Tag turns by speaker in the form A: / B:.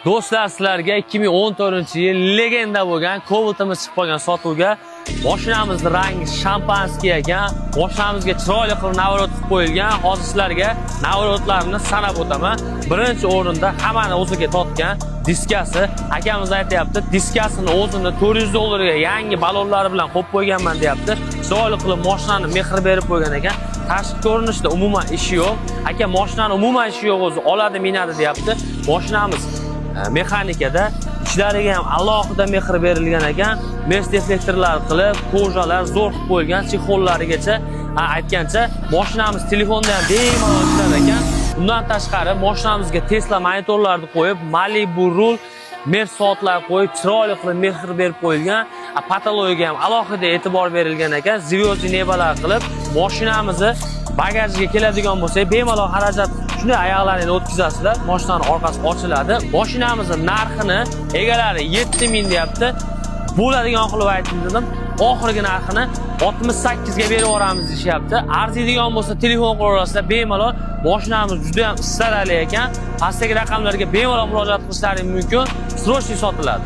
A: Do'stlar, sizlarga 2014-yil legenda bo'lgan Cobalt'imiz chiqib qolgan sotuvga. Mashinamizni rangi шампанский ekan. Mashinamizga chiroyli qilib наворот qilib qo'yilgan. Hozir sizlarga наворот larni sanab o'taman. Birinchi o'rinda hammani o'ziga tortgan diskasi. Akamiz aytyapti, diskasini o'zini 400 dollarga yangi balonlari bilan qo'yib qo'yganman deyapti. Chiroyli qilib mashinani mehr berib qo'ygan ekan. Tashqi ko'rinishda umuman ishi yo'q. Aka, mashinani umuman ishi yo'q, o'zi oladi, minadi deyapti. Mashinamiz mexanikada, ichlariga ham alohida mehr berilgan ekan. Mers deflektorlar qilib, кожа lar zo'r qilib qo'yilgan, чехол larigacha. Aytgancha, mashinamiz telefonda ham bemalol ishlar ekan. Undan tashqari mashinamizga Tesla monitorlarni qo'yib, Malibu rul, Mers soatlar qo'yib, chiroyli qilib mehr berib qo'yilgan. Потолок iga ham alohida e'tibor berilgan ekan. Звездный небо lar qilib, mashinamizni bagajiga keladigan bo'lsak, bemalol xarajat shunday oyoqlaringni o'tkazasizlar, mashinani orqasi ochiladi. Mashinamizni narxini egalari 7000 deyapti. Bo'ladigan qilib aytdim dedim. Oxirgi narxini 68 ga berib yuboramiz deyishyapti. Arziydigan bo'lsa, telefon qilaverasizlar bemalol. Mashinamiz juda ham istarali ekan. Pastdagi raqamlarga bemalol murojaat qilishlaring mumkin. Срочный sotiladi.